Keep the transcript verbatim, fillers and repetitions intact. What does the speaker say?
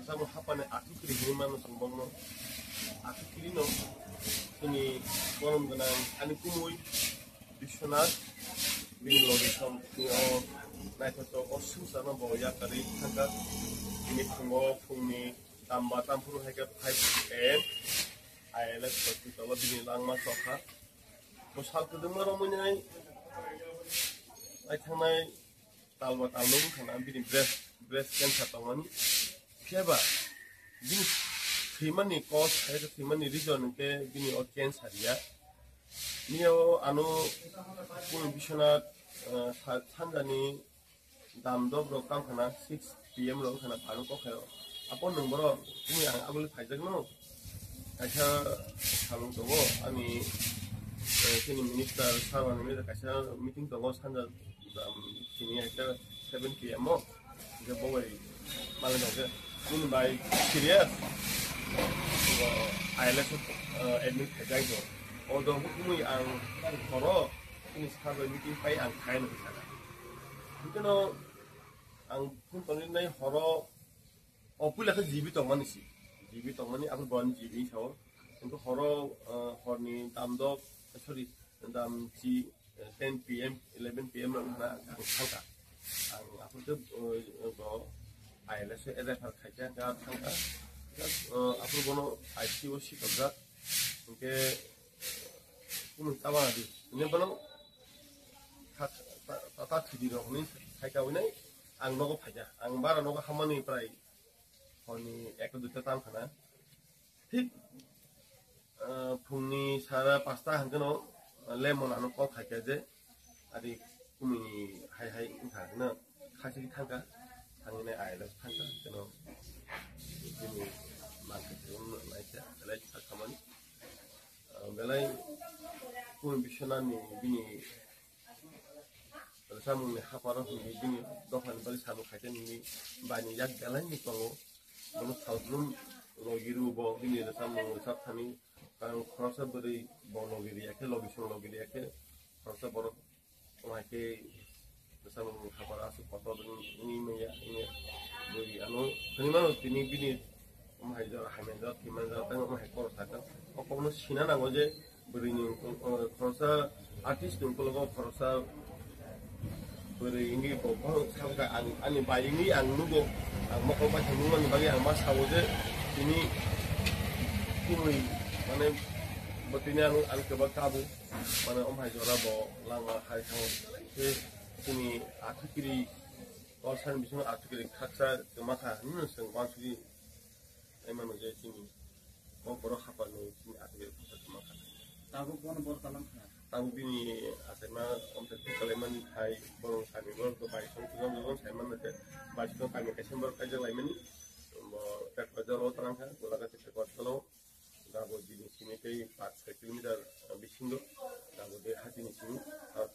Tamo hapani athukiri hinwi mano chwng bongno. Athukirino chini borom gwnang ani kumui Biswanath bini logi song ni o naithotok o sumsano bo yakarwi thangkha. Bini phungo phungni tamba tamphuru hai khe five A M I L S hospital o bini langma chokha. Bo sal kwdwma romwi nai, ai thangnai talba talno wngkha na bini breast, breast cancer tongmani. Phiya ba bini thwimani cause hai khe thwimani reason hwnkhe bini o cancer ya. Nini o ano kung Biswanath, eh, sa-, sanjani damdok rok tang khana six P M rok khana phano kok khayo. Apo nwng borok, tini ang aboni phaijak no. Kaisa salung tongo, ani, eh, chini minister, sir, ani minister kaisa meeting tongo, sanja, um, sini ekta seven P M o. Hingke bo bai malen tongo. Nini bai serious. Bo I L S o, eh, admit khaijak do. O do hukumui ang horo, chini sir bai meeting pai ang khai no sana. Hingke no ang phone tongnai horo, o puila khe G B tongmani si. G B tongmani, aboni borokni G B sao. Hingke horo, eh, horni damdok, sorry, dam chi, eh, ten P M, eleven P M rok wngkha na ang thangkha. Ang aphuru khe, eh, bo I L S o refer khaikha, hingke ang thangkha. Eh, aphuru bono I C U o sikokjak. Hingke, eh, kunu tabana di. Hingke bono kha-, ta-, ta-, ta thidi rok hinwi khaika winai ang nogo phaikha. Ang bara nogo hammani prai horni ekta duita tang khana. Thik, ah, phungni sara pasta hwnkhe no lemon ano call khaikha je, adi kumui hai hai wngkha hwnkhe no khasi thangkha, thangwi nai I L S thangkha hwnkhe no bini mangkhe naikha belai kha khamani. Ah, belai kumui Biswanathni bini rwchapmungni haparo hwnwi bini dophani bagwi samung khaikhe nini baini yak belai ni tongo. Bono salbrum logi rw bo bini rwchapmung rwchap thani, karon khoroksa bwrwi bo logi rwya khe, logi song logi rwya khe khoroksa borok wngkha khe rwchapmung haparo aswk kotor wngwi manya, wngya. Bwrwi ano hwnwi mano tini bini omo hai jora hamya jora thwimani jora tei omo hai khorok sakha. O kokno sina nango je bwrwini, uh, khoroksa artist ni ukologo khoroksa bwrwi wngwi bo bohrok sakha ang, ani bai wngwi ang nugo, ang mokol bai nukmani bagwi ang ma sao je tini kumui mane bo tini ano ang kwbang kabo mane omo hai jora bo lama hai thango. Tei chini athukiri kolsani bisingo athukiri khaksa kwmakha hinwi no chwng uansugwi. Tei mano je chini o borok hapar ni chini atwi khe kotor kwma kha. Tabuk bono bor kalang kha. Tabuk bini achaima omtha thik kalaimani hai borok sani borok to bai song tong tong sai man khe bai song kami kaisa borok kaijak laimani. Bo Pekpajalo tang kha, Golagati Pekpajalo. Dabo bini simi tei paanch choi kilometer bisingo. Dabo de hatini simi. Aro